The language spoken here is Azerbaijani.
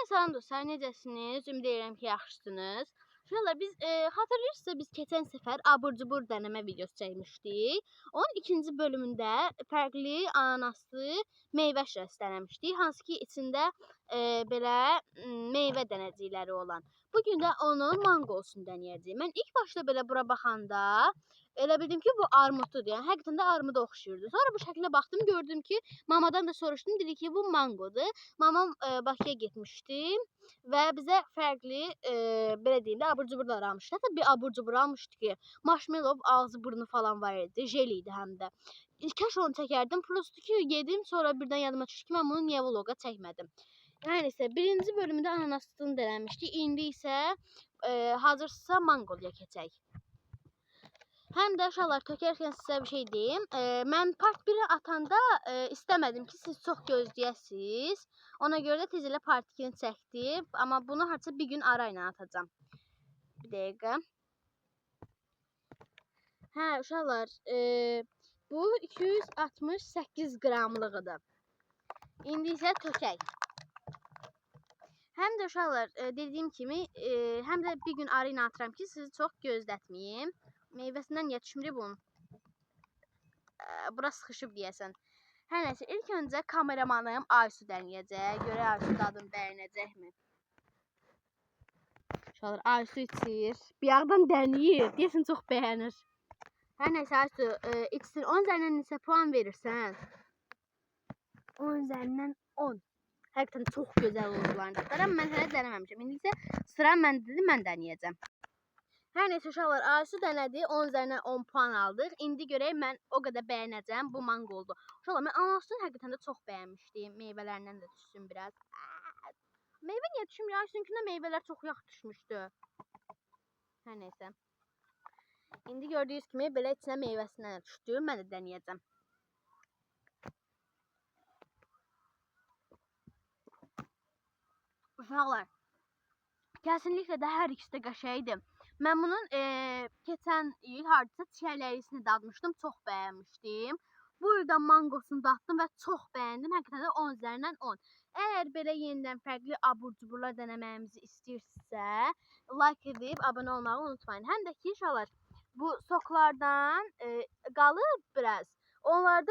Salam dostlar, necəsiniz? Ümid edirəm ki, yaxşısınız. Uşaqlar, biz xatırlayırsınızsa biz keçən səfər abur-cubur dənəmə videosu çəkmişdik. Onun ikinci bölümündə fərqli ananaslı meyvə şirəsi dənəmişdik. Hansı ki, içində belə meyvə dənəcikləri olan. Bu gün də onun manqosunu dənəyəcəyik. Mən ilk başda belə bura baxanda elə bildim ki, bu armuddur. Yəni həqiqətən də armuda oxşayırdı. Sonra bu şəklə baxdım, gördüm ki, mamadan da soruşdum, dedi ki, bu manqodur. Mamam Bakıya getmişdi və bizə fərqli, belə deyim də, abur-cuburlar almışdı. Hətta bir abur-cubur almışdı ki, marshmallow ağzı burnu falan var idi, jel idi həm də. Kaş onu çəkərdim. Prosto ki, yedim, sonra birdən yadıma düşdü ki, mən bunu niyə vloqa çəkmədim. Hər nəsə, birinci bölümdə ananaslını dənəmişdik. İndi isə hazırsınızsa manqoluya keçək. Həm də uşaqlar tökərkən sizə bir şey deyim. Mən part 1-i atanda istəmədim ki, siz çox gözləyəsiniz. Ona görə də tez elə part 2-ni çəkdim. Amma bunu harca bir gün ara ilə atacağam. Bir dəqiqə. Hə, uşaqlar, bu 268 qramlığıdır. İndi isə tökək. Həm də uşaqlar, dediyim kimi, həm də bir gün ara ilə atıram ki, sizi çox gözlətməyim. Meyvəsindən niyə düşmür bunun? Bura sıxışıb deyəsən. Hər nəsə, ilk öncə kameramanım Aysu dənəyəcək. Görək Aysu dadını bəyənəcəkmi? Uşaqlar, Aysu içir. Bir yandan dənəyir. Deyəsən çox bəyənir. Hər nəsə Aysu, içsin. 10 üzərindən neçə puan verirsən? 10 üzərindən 10. Həqiqətən çox gözəl oldular dadları. Amma mən hələ dənəməmişəm. İndi isə sıra məndədir, mən dənəyəcəm. Hər nəsə uşaqlar, Aysu dənədi, 10 üzərindən 10 puan aldıq. İndi görək mən o qədər bəyənəcəm bu manqoldu. Uşaqlar, mən ananasını həqiqətən də çox bəyənmişdim. Meyvələrindən də düşsün biraz. Meyvə niyə düşmür? Aysunun meyvələr çox yaxşı düşmüşdü. Hər nəsə. İndi gördüyünüz kimi belə içinə meyvəsindən də düşdü. Mən də dənəyəcəm. Uşaqlar, kesinlikle də hər ikisi də qəşəngdir. Mən bunun keçən il hardasa çiyələrisini dadmışdım, çox bəyənmişdim. Bu il də manqosunu daddım və çox bəyəndim. Həqiqətən də 10 üzərindən 10. Əgər belə yenidən fərqli abur-cuburlar dənəməyimizi istəyirsinizsə, like edib abunə olmağı unutmayın. Həm də ki, uşaqlar, bu soklardan qalıb biraz. Onlarda